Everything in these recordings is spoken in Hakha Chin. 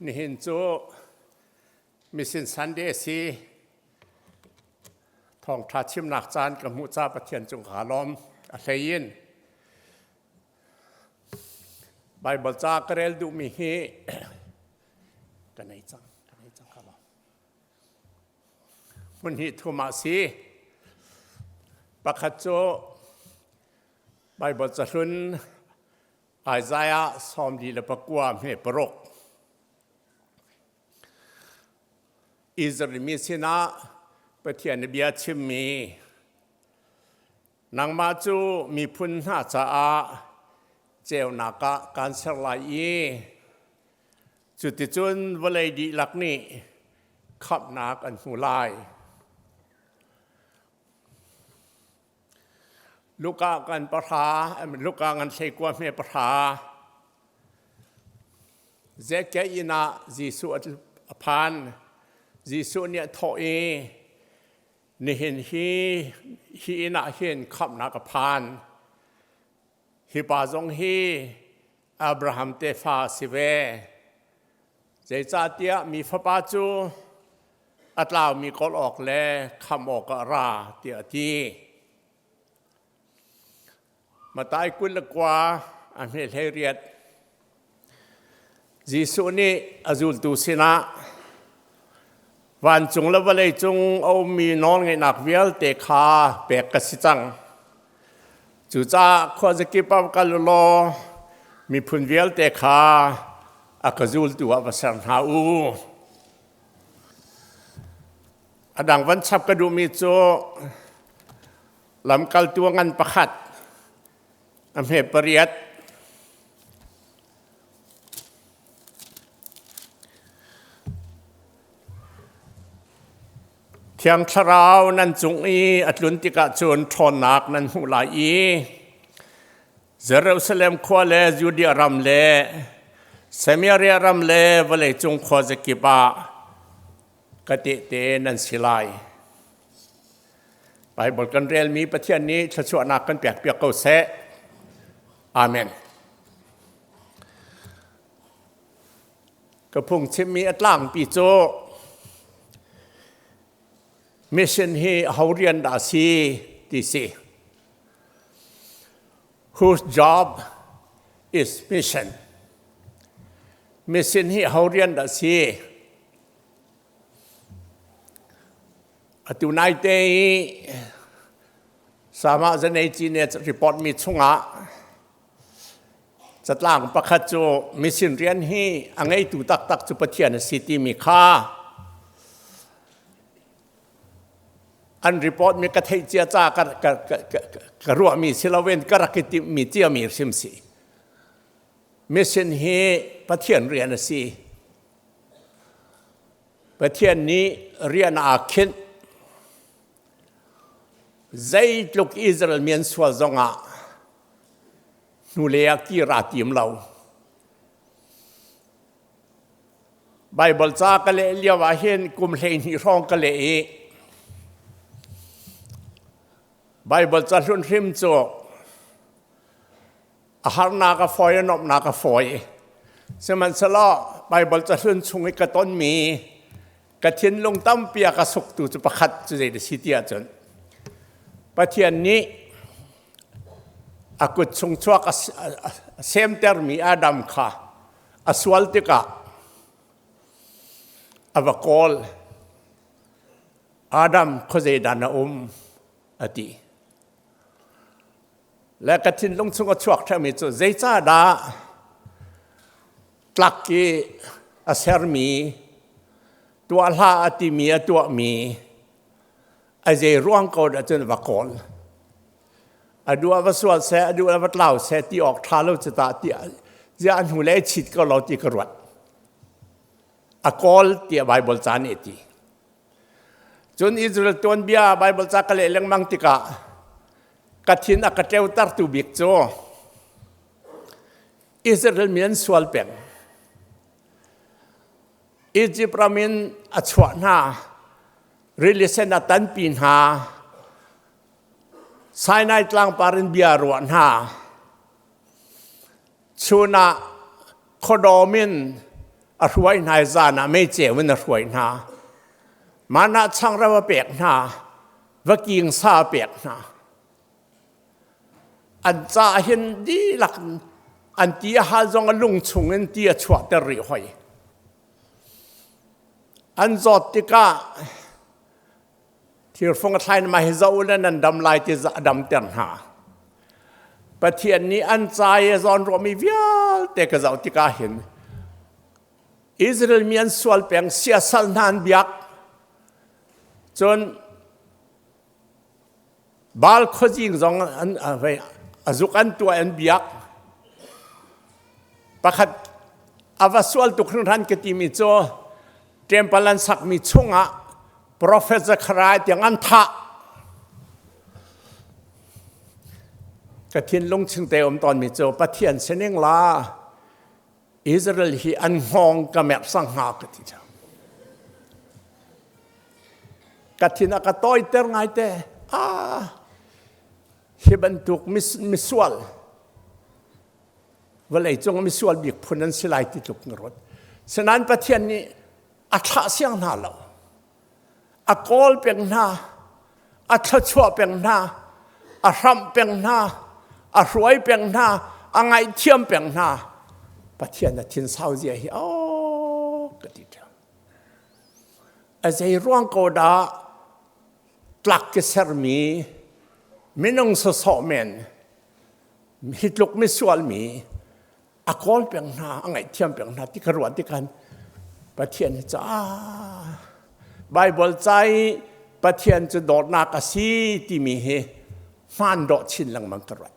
Nihin cu Mission Sunday a si. Thawngṭha chimnak caan ka hmuh ca Pathian cung kaa lawm. A hlei in Bible ca ka rel duhmi hi ka nei cang, ka nei cang ka lawm. Hmun hnih thum ah si. Pakhat cu Bible cahlun Isaiah 49 hme paruk. Israel mi sinah Pathian bia chimmi nangmah cu miphun hna caah ceunak ah kaan ser lai i cuticun vawlei dihlak nih khamhnak an hmu lai. Luka kan pahra, Luka ngan hleikua hme pahra. Zekke inn ah Jesuh a phan. Jesuh nih a thawh i, nihin hi hi inn ah hin khamhnak a phan. Hi pa zong hi Abraham tefa a si ve. Zeicahtiah mi fapa cu a tlaumi kawl awk le khamh awkah a ra tiah a ti. Matai 29 a hme 18 Jesuh nih a zultu sinah vancung le vawlei cung a ummi nawlngeihnak vialte kha pek ka si cang. Cucaah khuazakip ah va kal u law miphun vialte kha a ka zultu ah va ser hna u. A dang van chap ka duhmi cu lamkaltu a ngan pakhat a hme pariat Thiang Thlarau nan cung i a tlun tikah cun ṭhawnnak nan hmuh lai i Jerusalem khua le Judea ram le Samaria ram le vawleicung khua zakip ah ka tehte nan si lai. Baibal kan relmi Pathian nih thluachuahnak kan pekpiak ko seh. Amen. Ka phungchimmi a tlangpi cu mission hi ho rian dah si ti si. Whose job is mission? Mission hi ho rian dah si? Atu naite i Sama Zanei Cine report mi chungah Catlang pakhat cu mission rian hi a ngeitu taktak cu Pathian a si timi kha an report mi ka theih cia ca ka, ka, ka, ka, ka ruahmi si loin ka rak i timhmi ciami hrim si. Mission hi Pathian rian a si. Pathian nih rian aa khinh. Zeitluk Israel mi an sual zongah hnulei ah kir aa tim lo. Baibal ca ka leh lio ah hin kum 12 hrawng ka leh i Baibal ca hlun hrim cu a harnak a fawi a nuamhnak a fawi. Sihmanhsehlaw Baibal ca hlun chung i ka tonmi ka thinlung tampi a ka suktu cu pakhat cu zei si ti ahcun Pathian nih a kut chung chuak a semtermi Adam kha a sual tikah a va kawl. Adam khuazei dah na um a ti. Le ka thinlung chung a chuak ṭheumi cu zeicahdah tlak i a sermi tuah hlah a timi a tuahmi a zei ruang ko dah cun va kawl. A duh ah va sual seh, a duh ah va tlau seh ti awk ṭha lo cu tah ti ziah a hnu le chit ko lo ti ka ruat. A kawl tiah Baibal ca nih a ti. Cun Israel tuanbia Baibal ca ka leh lengmang tikah ka thin a ka tleutertu bik cu Israel mi an sual peng. Egypt ram in a chuah hna, rili sen a tanpi hna, Sinai tlangpar in bia ruah hna, chun ah khuadawm in A hruai hna i zan ah meiceu in a hruai hna. Manna changreu a pek hna, vaking sa a pek hna. An ca hin dihlak an ti a hal zong a lung chung in ti a chuahter rih hoi. An zawt tikah thirfung a thlai ma hi zo le nan dam lai ti a damter hna. Pathian nih an ca i a zawn ruahmi vialte ka zoh tikah hin Israel mi an sual peng siasal hna an biak. Cun Baal khuazing zong an a zuk an tuah an biak. Pakhat a va sual tuk hringhran ka timi cu temple an sakmi chungah Prophet Zechariah tiang an thah. Ka thinlung chingte um tawnmi cu Pathian sining la Israel hi an hngawng ka merh sang hnga ka ti cang. Ka thin a ka tawiter ngaite. Ah, hi bantuk misual vawlei cung misual bik phun an si lai ti tluk na ruat. Sinain Pathian nih a thlah siang hna lo. A kawl peng hna, a thluachuah peng hna, a hramh peng hna, a hruai peng hna, a ngaihthiam peng hna. Pathian a thin sau zia hi oh ka ti ṭheo. A zei ruang ko dah tlak ke sermi minung sawsawh men hi tluk misual mi a kawl peng hna a ngaihthiam peng hna ti ka ruah tikhan Pathian hi ca Bible ca i Pathian cu dawtnak a si timi hi hmaan dawh chin lengmang ka ruat.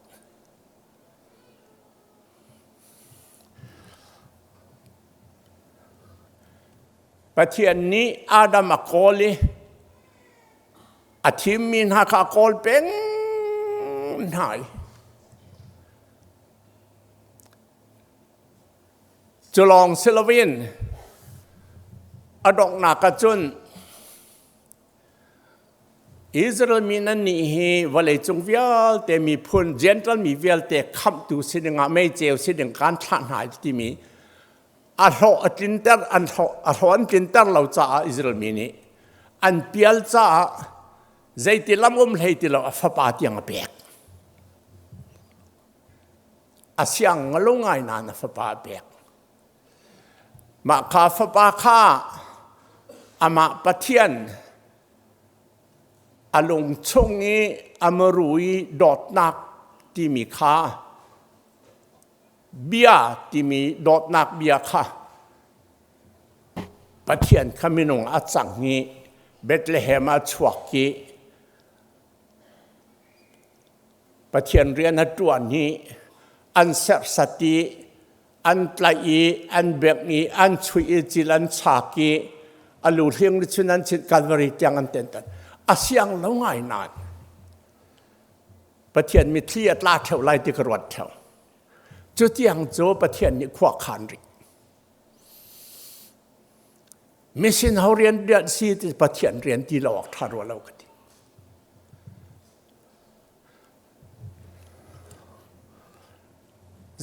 Pathian nih Adam a kawl i a thimmi hna kha a kawl peng hna i Cu lawng si loin a donghnak ah cun Israel mi nan nih hi vawleicung vialte miphun Gentile mi vialte khamhtu si dingah meiceu si ding kan thlah hna timi a hlawh a tlinter an hlawh a hlawh an tlinter lo caah Israel mi nih an pial caah zeiti lam um hlei ti lo a fapa tiang a pek. A siang ngalo ngai nain a fapa a pek. Mah kha fapa kha amah Pathian a lung chung i a muru i dawtnak timi kha bia timi dawtnak bia kha Pathian kha minung a cang i Bethlehem ah chuak i Pathian rian a ṭuan i an serhsat i an tlaih i an bengh i an chuih i cil an chak i a lu hling chun an chinh Calvary tiang an ten a siang lo ngai nain Pathian mitthli a tla ṭheo lai ti ka ruat ṭheo. Cu tiang cu Pathian nih khua khan rih. Misin ho rian rian si ti Pathian rian ti lo awk ṭha rua lo ka ti.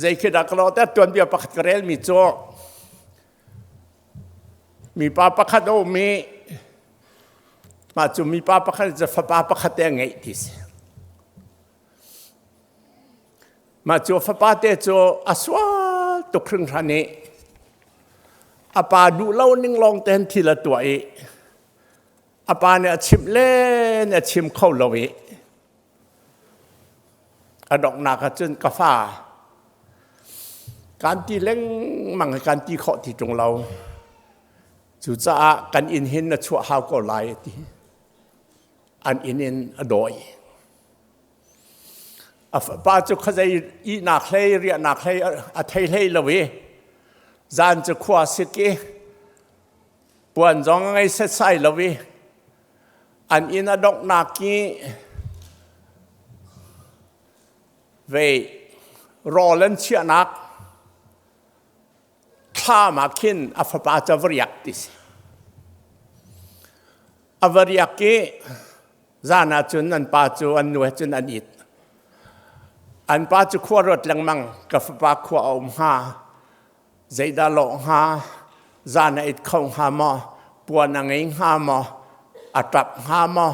Zei khi dah ka lawh te tuanbia pakhat ka relmi cu mipa pakhat a um i mah cu mipa pakhat cu fapa pakhat te a ngeih ti si. Mah cu fapa te cu a sual tuk hringhran i a pa duh lo ning lawng ten thil a tuah i A pa nih a chimh len a chim kho lo i a donghnak ah cun ka fa kan ti lengmang kan ti khawh ti ṭung lo. Cucaah kan inn hin na chuah hau ko lai a ti. An inn in a dawi. A fapa cu khuazei ihnak hlei riahnak hlei a thei hlei lo i zan cu khua sik i Puan zong a ngei setsai lo i an inn a donghnak i vei rawl an chiahnak thlam ah khin a fapa cu a va riak ti si. A va riak i zan ah cun an pa cu an nu he cun an it. An pa cu khua ruat lengmang ka fapa khua a um hnga zeidah lawh hnga? Zan a it kho hnga maw? Puan a ngei hnga maw? A ṭap hnga maw?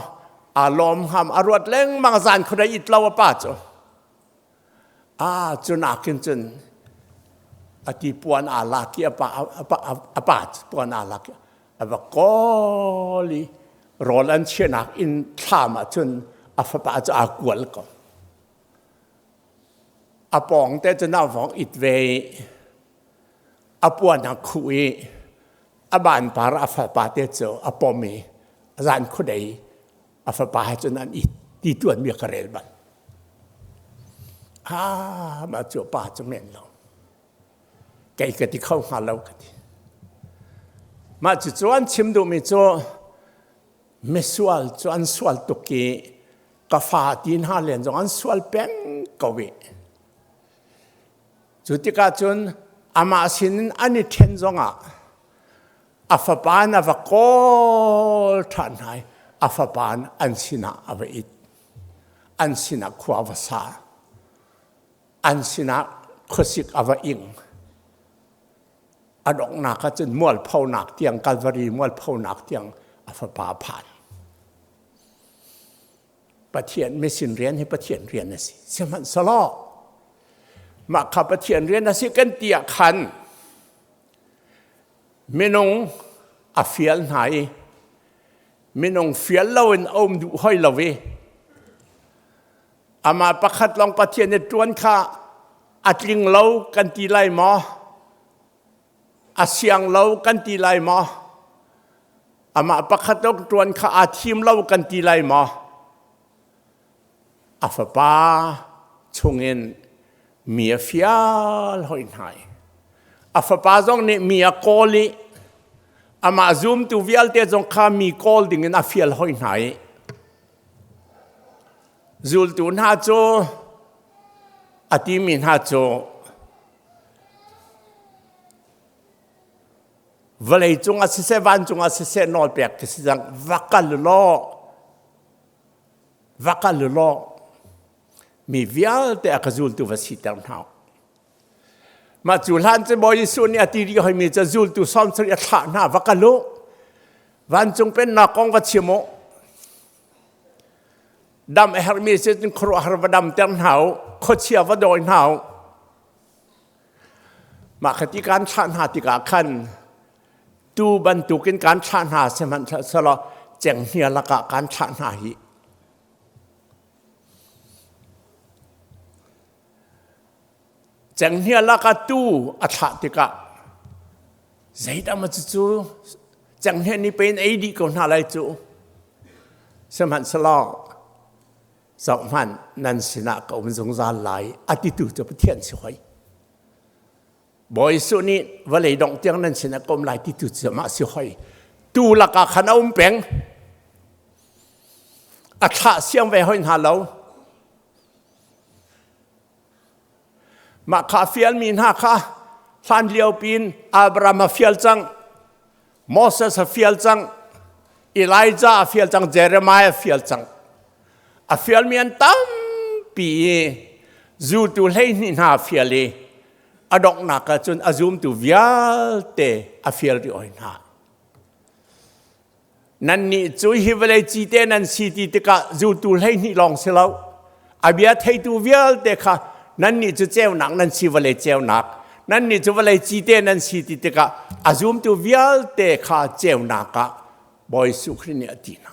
Aa lawm hnga maw? A ruat lengmang zan khuadei it lo a pa cu. Ah, cu nakin cun a ti puan aa lak i a pa a pa puan aa lak i a va kawl i rawl an chiahnak inn thlam ah cun a fapa cu aa kual ko. A pawng te cun a vong it ve i a puan a khuh i a banpar a fapa te cu a pom i zan khuadei a fapa he cun an it ti tuan mi ka rel bal. Ah, mah cu pa cu men lo. Kei ka ti kho hnga lo ka ti. Mah cu cu an chim duhmi cu misual cu an sual tuk i ka fa ti hna len zong an sual peng ko i. Cu tikah cun amah sinin an i ṭhen zongah a fapa in a va kawl ṭhan hna i a fapa in an sinah a va it. An sinah khua a va sa. An sinah khuasik a va ing. A donghnak ah cun mualphonak tiang Kalvari mualphonak tiang a fapa a phan. Pathian mission rian hi Pathian rian a si. Sihmanhsehlaw mah kha Pathian rian a si kan ti ah khan minung a fial hna i minung fial loin a um duh hoi lo i amah pakhat lawng Pathian i ṭuan kha a tling lo kan ti lai maw? A siang lo kan ti lai maw? Amah pakhat lawng ṭuan kha aa thim lo kan ti lai maw? A fapa chungin mi a fial hoi hna i a fapa zong nih mi a kawl i amah zumtu vialte zong kha mi kawl dingin a fial hoi hna i zultu hna cu a timi hna cu vawlei cung ah siseh vancung ah siseh nawl pek ka si cang va kal law va kal law mi vialte a ka zultu va siter hna mah cu hlan cu Bawi Jesuh nih a ti rih hoimi cu zultu 70 a thlah hna va kal u vancung pennak kong va chim u dam a herhmi si cun khuaruahhar va damter hna u khuachia va dawi hna u Mah kha ti kan thlah hna tikah khan tu bantukin kan thlah hna sihmanhsehlaw cenghngia lakah kan thlah hna hi. Cenghngia lakah tu a thlah tikah zeidah maw cucu cenghngia nih pei in ei dih ko hna lai cu. Sihmanhsehlaw zohhmanh nan sinah ka um zungzal lai a titu cu Pathian si hoi. Bawi Jesuh nih vawlei dongh tiang nan sinah ka um lai titu cu mah si hoi. Tu lakah khan a um peng. A thlah siang ve hoi hna lo. Mah kha fialmi hna kha hlan lio pin Abraham a fial cang, Moses a fial cang, Elijah a fial cang, Jeremiah a fial cang. A fialmi an tampi i zultu 12 hna a fial i a donghnak ah cun a zumtu vialte a fial rih oi hna. Nannih cu hi vawlei cite nan si ti tikah zultu 12 lawng si lo. A bia theitu vialte kha nannih cu ceunak nan si vawlei ceunak. Nannih cu vawlei cite nan si ti tikah a zumtu vialte kha ceunak ah Bawi Jesuh Khrih nih a ti hna.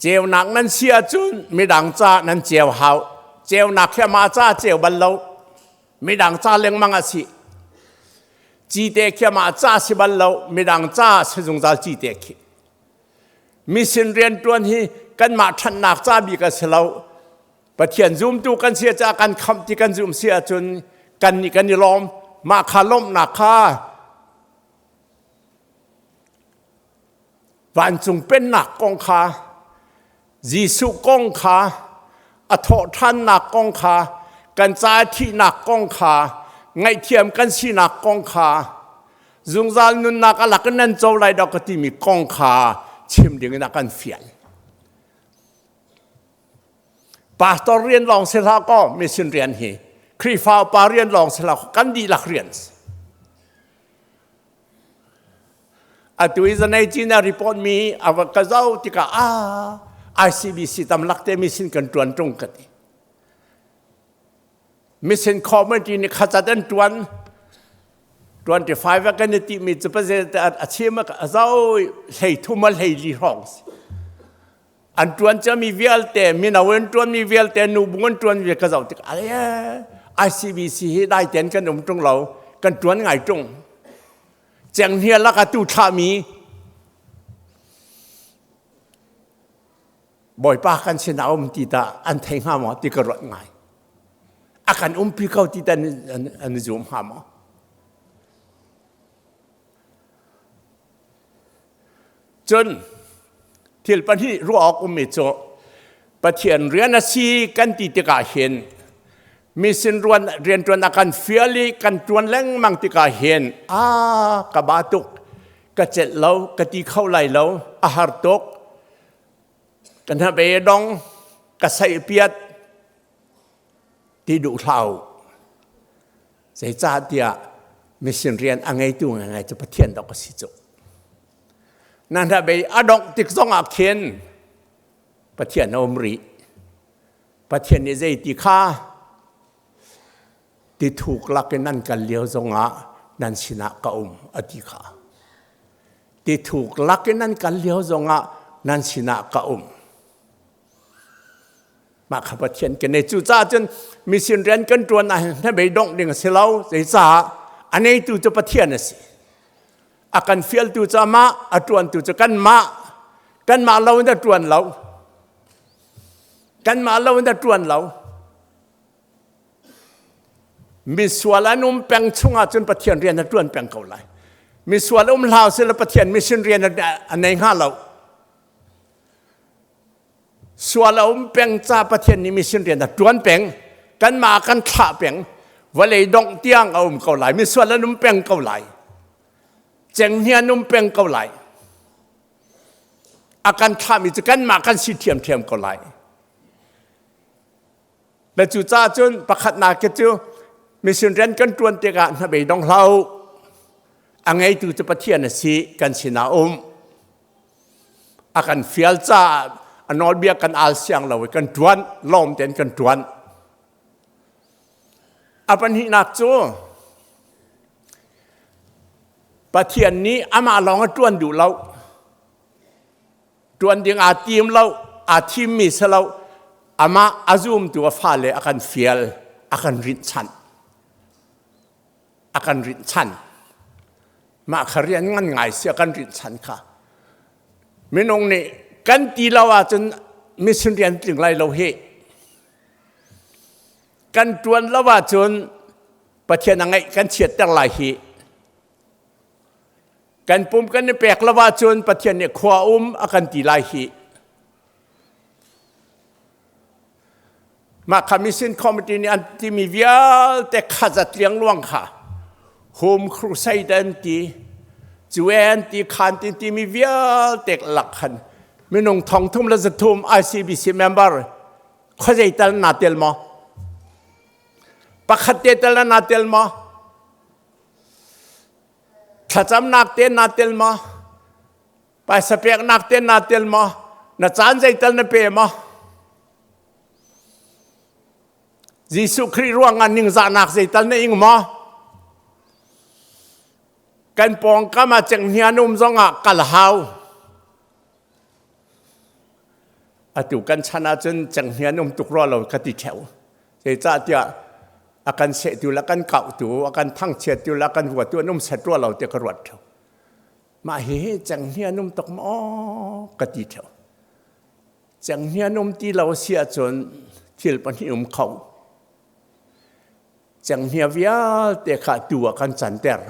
Ceunak nan si ahcun midang ca nan ceu hau. Ceunak hi amah ca ceu bal lo. Midang ca lengmang a si. Cite khi amah ca si bal lo, midang ca si zungzal cite khi. Mission rianṭuan hi kanmah ṭhatnak ca bik a si lo. Pathian zumtu kan si caah kan khamh ti kan zum si ahcun kan nih kan i lawm. Mah kha lawmhnak kha vancung pennak kong kha Jesuh kong kha a thawhṭhannak kong kha kan ca thihnak kong kha ngaihthiam kan sinak kong kha zungzal nunnak a lak in nan co lai dok ka timi kong kha chim ding in a kan fial. Pastor rian lawng si hlah kaw mission rian hi Khrihfa upa rian lawng si hlah kan dihlak rian si. Atu i zanei cina report mi a va ka zoh tikah ah ICBC tam lak te mi sin kan tuan tung ka ti. Mission committee nih khacat an tuan 25 a kan i ti mi cu paze a chim a zo hlei thum a hlei li hrawng si. An tuan cia mi vialte mino an tuan mi vialte nu bung an tuan mi ka zoh tik ale ICBC hi dai ten kan um tung lo kan tuan ngai tung. Cenghngia lak ah tu thlahmi Bawipa kan sin a um ti ta an thei hnga maw ti ka ruat ngai. A kan umpi ko ti ta an zum hnga maw? Cun thil pahnih ruah awk ummi cu Pathian rian a si kan ti tikah hin misin ruan rianṭuan a kan fial i kan ṭuan lengmang tikah hin a ka ba tuk ka celh lo ka ti kho lai lo a har tuk ka hnabei dong ka saih piat ti duh hlah u zeicahtiah mission rian a ngeitu ngai cu Pathian dok a si cu na hnabei a dongh tik zongah khin Pathian a um rih. Pathian nih zei ti kha ti thuk lakin nan kal lio zongah nan sinah ka um a ti kha. Ti thuk lakin nan kal lio zongah nan sinah ka um. Mah kha Pathian kan ei. Cucaah cun mission rian kan ṭuan ah hnabei dongh ding a si lo. Zeicah a neitu cu Pathian a si. A kan fialtu cu amah, a ṭuantu cu kanmah. Kanmah lo in a ṭuan lo. Kanmah lo in a ṭuan lo. Misual an um peng chungah cun Pathian rian a ṭuan peng ko lai. Misual um hlah sila Pathian mission rian a nei hnga lo. Sual a um peng ca Pathian nih mission rian a ṭuan peng. Kanmah kan thlah peng. Vawlei dongh tiang a um ko lai. Misual an um peng ko lai. Cenghngia an um peng ko lai. A kan thlahmi cu kanmah kan si ṭhiamṭhiam ko lai. Le cucaah cun pakhatnak khi cu mission rian kan ṭuan tikah hnabei dong hlah u. A ngeitu cu Pathian a si, kan sinah um. A kan fial caah a nawlbia kan al siang lo i kan ṭuan, lawm tein kan ṭuan. A pahnihnak cu Pathian nih amah lawng a ṭuan duh lo. Ṭuan ding aa tim lo, aa thimmi si lo. Amah a zumtu a fale a kan fial, a kan rinhchanh. A kan rinhchanh. Mah kha rian ngan ngai si a kan rinhchanh kha. Minung nih kan ti lo ahcun mission rian tling lai lo hi. Kan ṭuan lo ahcun Pathian a ngaih kan chiatter lai hi. Kan pum kan i pek lo ahcun Pathian nih khua um a kan ti lai hi. Mah kha mission committee nih an timi vialte khazat liangluang kha home crusade an ti cuen ti khan ti timi vialte lak khan minung thong thum le zathum ICBC member khuazei tal na tel maw Pakhat te tal na tel maw? Thlacamnak te na tel maw? Paisa peknak te na tel maw? Na caan zeital na pe maw? Jesuh Khrih ruangah ningzahnak zeital na ing maw? Kan pawngkam ah cenghngia an um zongah kal hau. Atu kan chan ahcun cenghngia an um tuk rua lo ka ti ṭheo. Zeicahtiah a kan sehtu le a kan kauhtu, a kan thangchiattu le a kan huatu an um set rua lo tiah ka ruat ṭheo. Mah hihi cenghngia an um tuk maw ka ti ṭheo. Cenghngia an um ti lo a si ahcun thil pahnih um kho. Cenghngia vialte kha tu ah kan canter.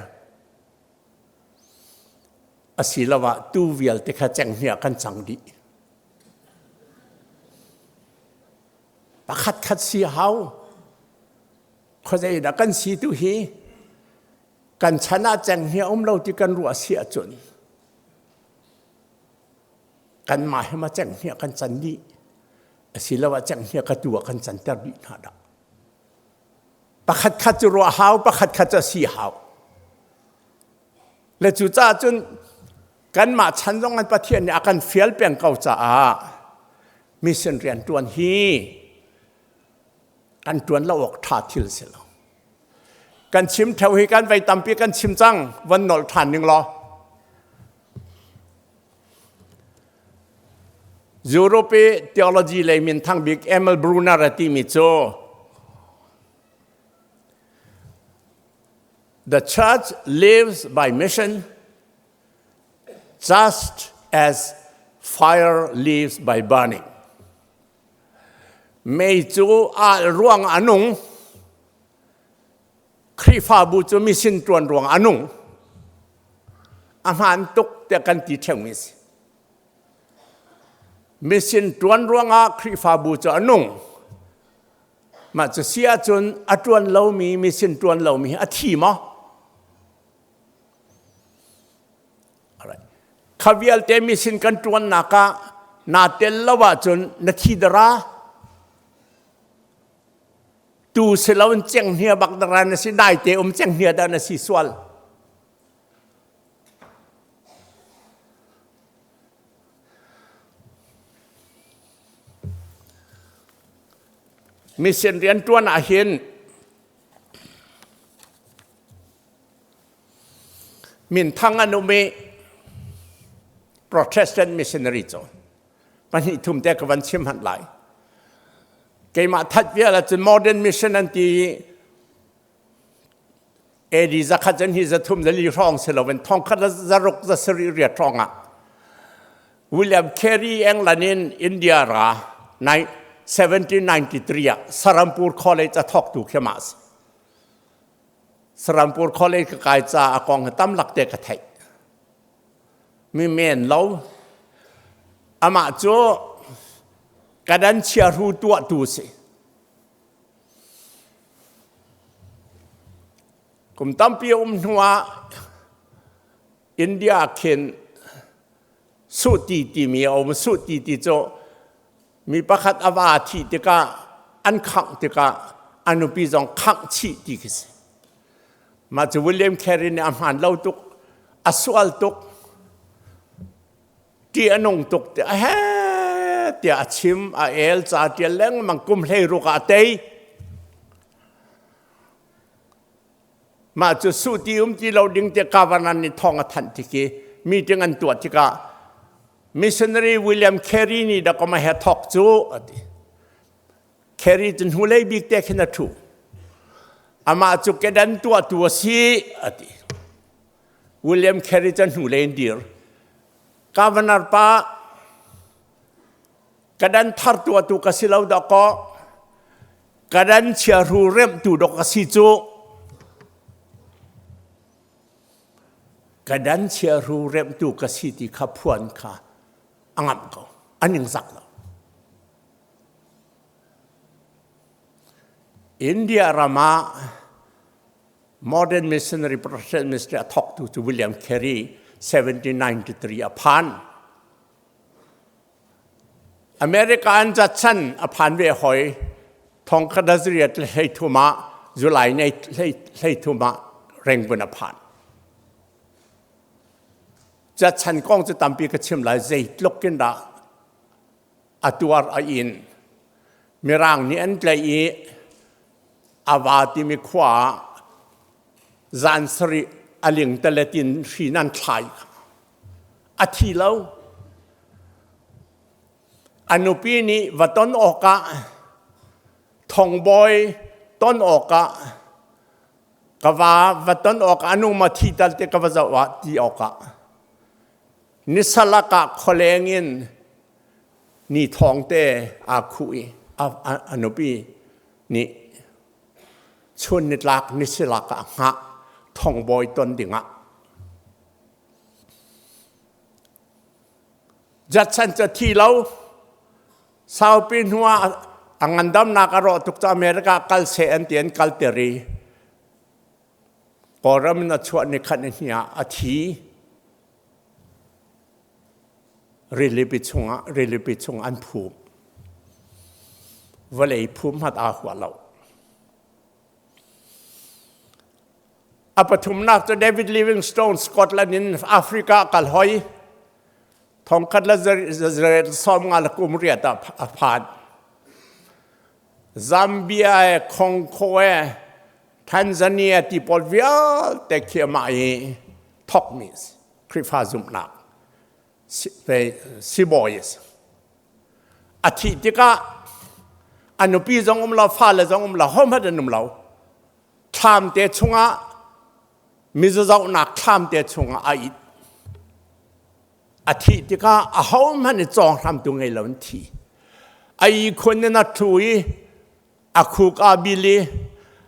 Asiloah tuu vialte kha cenghngia kan cang dih. Pakhat khat si hau. Khuazei dah kan si tu hi kan chan ah cenghngia um lo ti kan ruah si ahcun kanmah hi ma cenghngia kan can dih asiloah cenghngia ka tu ah kan canter dih hna dah. Pakhat khat cu ruah hau, pakhat khat cu a si hau. Le cucaah cun Kanmah chan zong an Pathian nih a kan fial peng ko caah mission rian ṭuan hi kan ṭuan lo awk ṭha thil si lo. Kan chim ṭheo hi kan vei tampi kan chim cang, von nolh ṭhan ning law. Europe i theology lei minthang bik Emil Brunner a timi cu The church lives by mission just as fire lives by burning. Mei cu al ruang a nung. Khrihfabu cu mission tuan ruang a nung. A hmaan tuk tiah kan ti ṭheumi si. Mission tuan ruangah Khrihfabu cu a nung. Mah cu si ahcun a ṭuan lomi mission ṭuan lomi hi a thi maw? Kha vialte mission kan ṭuannak ah naa tel lo ahcun na thi dara. Tu si loin cenghngia bak dara na si, daite um cenghngia dah na si sual. Mission rianṭuan ah hin minthang an um i Protestant missionary cu pahnih thum te ka van chim hmanh lai. Keimah that vial ahcun modern mission an ti i AD zakhat cun hi zathum zali hrawng si loin thongkhat le zaruk zasarih riat hrawng ah William Carey England in India ra 1793 ah Sarampur College a thawktu khi mah si. Sarampur College ka kai ca a kong hi tam lak te ka theih. Mi men lo amah cu kadan chiahru tuahtu si. Kum tampi a um hnuah India khin suhti timi a um. Suhti ti cu mi pakhat a va thih tikah an khangh tikah a nupi zong khangh chih ti khi si. Mah cu William Carey nih a hmaan lo tuk, a sual tuk, ṭih a nung tuk tiah he tiah a chim a el ca ṭial lengmang kum 16 ah a tei. Mah cu suh ti um ti lo ding tiah governor nih thawng a thanh tik i meeting an tuah tikah missionary William Carey nih dah he thawk cu a ti. Carey cu hnulei bik te khin a ṭhu. Amah cu kedan tuahtu a si a ti. William Carey cu hnulei in dir. Governor pa kadan thar tuahtu ka si lo dawkaw kadan chiahru remhtu dawk ka si cu. Kadan chiahru remhtu ka si ti kha phuan kha a ngamh ko. A ningzak lo. India ram ah Modern Missionary Protestant Ministry a thawktu cu William Carey 1793 a phan. America an chan a phan ve hoi thongkhat azriat le hleithum ah July nei hleithum ah Rangoon a phan. Chan kong cu tampi ka chim lai zeitluk in dah a tuar a in. Mirang nih an tlaih i a va timi khua ah zan sarih a lingtalet in hri nan thlai. A thi lo. A nupi nih va ton awkah thongbawi ton awkah ka va va ton awkah a nu ma thi tal te ka va zoh ah ti awkah nisalak ah khualeng in ni thawng te aa khuh i a nupi nih chun nitlak nisilak ah hngah thongbawi ton dingah Judson cu thi lo saupi hnuah a ngandamnak a rawh tuk cu America kal seh an ti an kalter i Kawlram in a chuah ni khat ni hnih ah a thi. Rilipi chungah rilipi chung an phum. Vawlei phum hat aa hua lo. A pathumnak cu David Livingstone Scotland in Africa kal hoi. Thongkhat le 50 le kum riat ah a phan. Zambia e Congo e Tanzania ti pawl vialte khi amah i thokmi Khrihfa zumhnak sibawi a si. A thih tikah a nupi zong um lo, fale zong um lo, hohmanh an um lo. Thlam te chungah mizazohnak thlam te chungah a it. A thih tikah ahohmanh i cawng hramtu ngei lo in thi. A ihkhun in a thu i a khuk aa bil i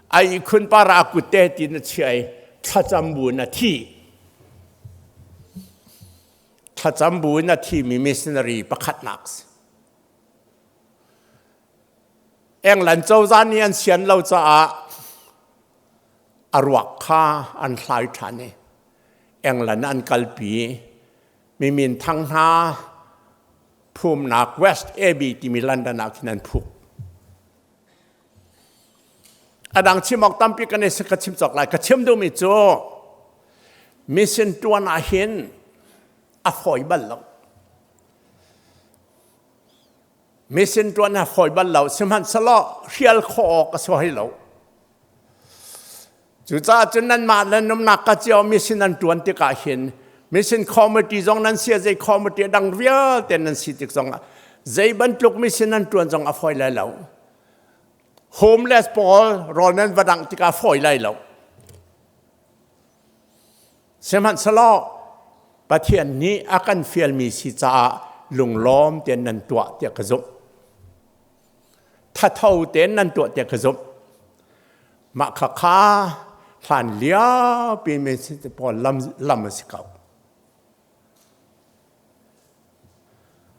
a ihkhun par ah a kut te tin a chiah i thlacam bu in a thi. Thlacam bu in a thimi missionary pakhatnak si. England cozah nih an sian lo caah a ruak kha an hlai ṭhan i England an kalpi. Mi minthang hna phumnak West Abbey timi London ah khin an phuk. A dang chim awk tampi kan i ka chim cawk lai. Ka chim duhmi cu mission ṭuan ah hin a fawi bal lo. Mission ṭuan a fawi bal lo. Sihmanhsehlaw hrial khawh awk a si hoi lo. Cucaah cun nanmah le numnak ka cio mission nan ṭuan tikah hin mission committee zong nan si zei committee dang vialte nan si tik zongah zei bantuk mission nan ṭuan zong a fawi lai lo. Homeless pawl rawl nan va dangh tikah fawi lai lo. Sihmanhsehlaw Pathian nih a kan fialmi si caah lunglawm tein nan tuah tiah ka zumh. Thatho tein nan tuah tiah ka zumh. Mah khakha hlan liopi mi pawl lam, lam a si ko.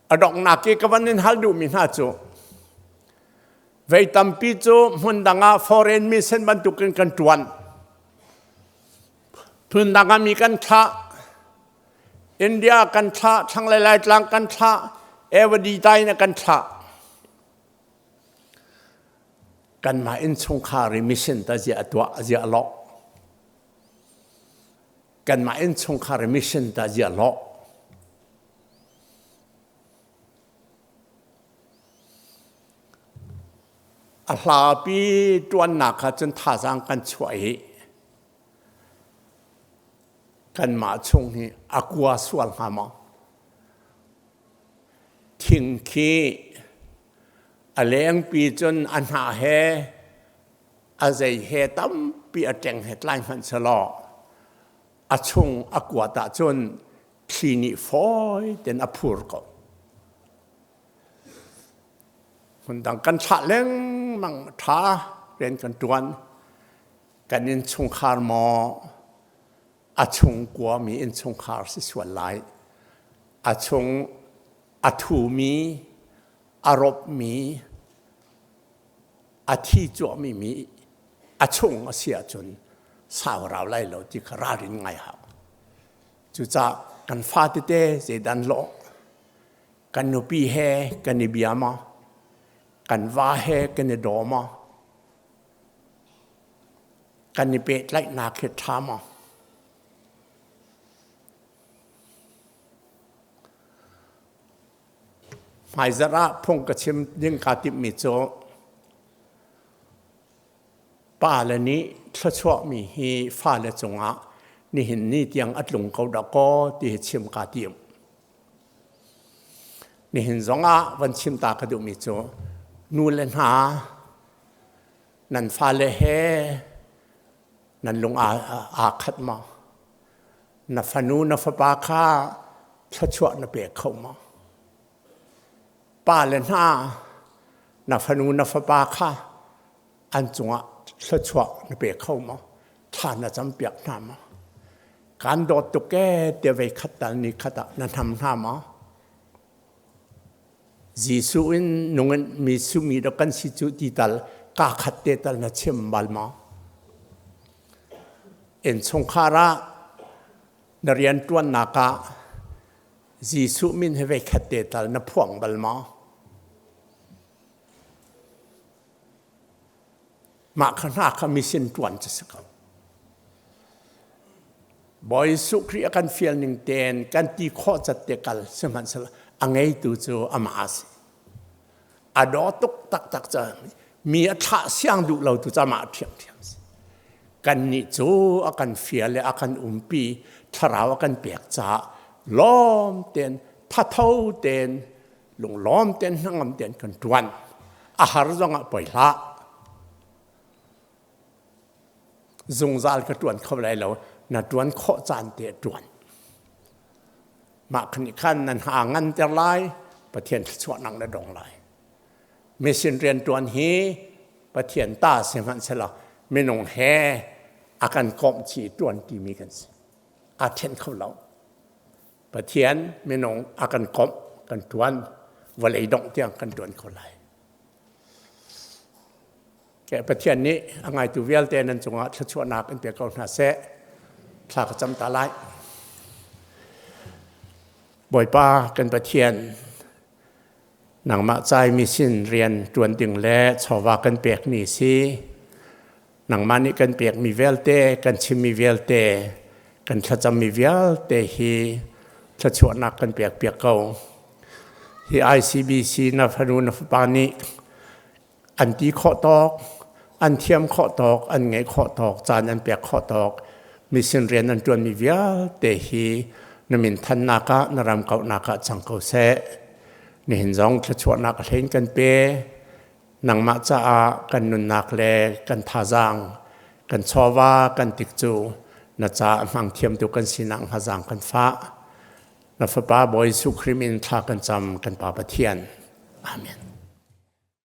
A donghnak i ka van in hal duhmi hna cu vei tampi cu hmun dang ah foreign mission bantukin kan ṭuan. Phun dang ah mi kan thlah. India kan thlah, thlanglei Laitlang kan thlah, Evadi tai na kan thlah. Kanmah innchungkhar i mission ta zia tuah zia lawh. Kanmah innchungkhar i mission ta zia lawh. A hlapi ṭuannak kha cun thazaang kan chuah i kanmah chung hi a kua sual hnga maw? Thing khi a lengpi cun a hnah he a zei he tampi a ṭeng he tlai hmanh selaw a chung a kuat ahcun thli nih fawi tein a phur ko. Hmundang kan thlah lengmang ṭha rian kan ṭuan. Kan innchungkhar maw a chung kuami innchungkhar si sual lai. A chung a thumi, a ropmi, a thi cuahmi mi a chung a si ahcun sau rau lai lo ti kha ralrin ngai hau. Cucaah kan fa tete zeidan lawh kan nupi he kan i bia maw kan va he kan i daw maw kan i pehtlaihnak hi ṭha maw hmaizarh ah phung ka chim ding kaa timhmi cu pale nih thluachuahmi hi fale cungah nihin ni tiang a tlung ko dah kaw ti hi chim kaa tim. Nihin zongah van chim ta ka duhmi cu nu le hna nan fale he nan lung aa khat maw? Na fanu na fapa kha thluachuah na pe kho maw? Pa le hna na fanu na fapa kha an cungah thluachuah na pe kho maw? Thla na campiak hna maw? Kan dawt tuk ee te vei khat tal ni khat ah na hnam hna maw? Jesuh in nung in mi sumi do kan si cu ti tal ka khat te tal na chim bal maw? Innchungkhar ah na rianṭuannak ah Jesuh min he vei khat te tal na phuang bal maw? Mah kha hna kha mission ṭuan cu si ko. Bawi Jesuh Khrih a kan fial ning tein kan ti khawh cat te kal sihmanhsehlaw a ngeitu cu amah a si. A daw tuk taktak ca mi a thlah siang duh lo tu ca mah ṭhiamṭhiam si. Kannih cu a kan fial le a kan umpi thlarau a kan pek caah lawm tein thatho tein lunglawm tein hnangam tein kan ṭuan. A har zongah poi hlah. Zungzal ka ṭuan kho lai lo, na ṭuan khawh caan te ṭuan. Mah khan khan nan ha ngan ter lai, Pathian thluachuahnak na dong lai. Mission rian ṭuan hi Pathian ta si hmanhsehlaw minung he a kan komh chih ṭuan timi kan si. Aa ṭhen kho lo. Pathian minung a kan komh, kan ṭuan, vawlei dongh tiang kan ṭuan kho lai. Pathian nih a ngaitu vialte nan cungah thluachuahnak in pe ko hna seh. Thla ka cam ta lai. Bawipa kan Pathian, nangmah caimi sin rian ṭuan ding le chawva kan pekmi si. Nangmah nih kan pekmi vialte, kan chimmi vialte, kan thlacammi vialte hi thluachuahnak kan pek piak ko. Hi ICBC na fanu na fapa nih an ti khawh tawk, an thiam khawh tawk, an ngeih khawh tawk, caan an pek khawh tawk, mission rian an ṭuanmi vialte hi na min thannak ah, na ram kauhnak ah cang ko seh. Nihin zong thluachuahnak a hlein kan pe. Nangmah caah kan nunnak le kan thazaang, kan chawva, kan tik cu na caah hmang thiamtu kan sinak hnga zaang kan fah. Na Fapa Bawi Jesuh Khrih min thla kan cam kan Pa Pathian. Amen.